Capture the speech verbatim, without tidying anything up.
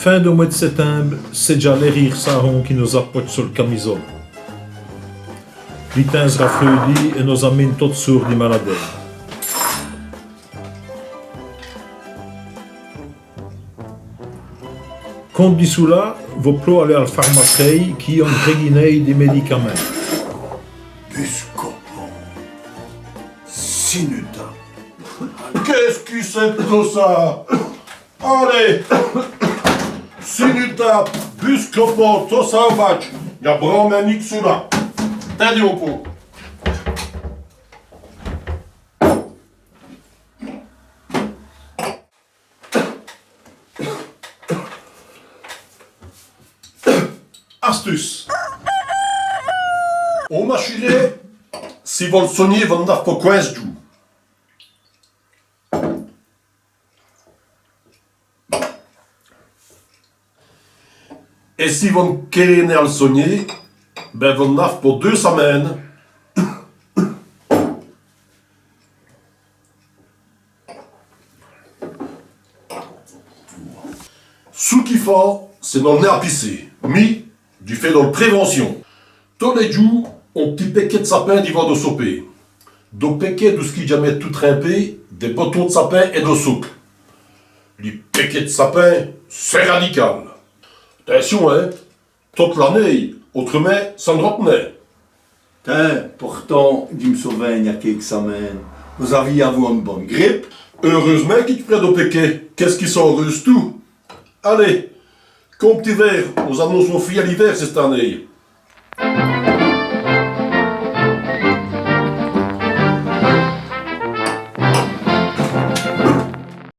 Pindant au mwès d' sètimbe, c'èst dja l' rîre sahon qui nos-apwète so l' camisole. Li tins s' rafreûdit èt nos-amine totes sôrtes di maladèyes. Conte di çoula, vos p'loz aler al farmacèye qui ont règuinéye dès mèdicamints. Buscopan, Sinutab. Qu'èst-ce qui c'èst qu' tot ça ? Alez ! Sinutab, Buscopan, Tosavadj, i gn-a branmint nin qu' çoula. Tindez on pô. Astuce. On m'a chiré, si vos l' sognez, vos n'avez po quinze djoûs. Èt si vos n' quèrez nin al sogner, bin vos n'avez po deûs samin.nes. Çou qu'i fåt, c'èst d'èl nin apicer, mi dji fé dèl prévincion. Tos lès djoûs, on p'tit pèkèt d' sapin divant do sopêr. Do pèkèt dou ç' qui dj'a mètu tout trimpé, dès botons d' sapin èt do souke. Li pèkèt d' sapin, c'èst radical. Atincion, hin, tote l'anéye, ôtrèmint, ça n' rote nin. Tins, portant, dji m' sovin, i gn-a quékes samin.nes, vos-avîz avou one bone gripe. Eûreûsemint qui dj' prinds do pèkèt, qu'èst-ce qui ça eûreûse tout. Alez, come p'tit vêre, nos-anons sofri à l'ivêr cès-anéye.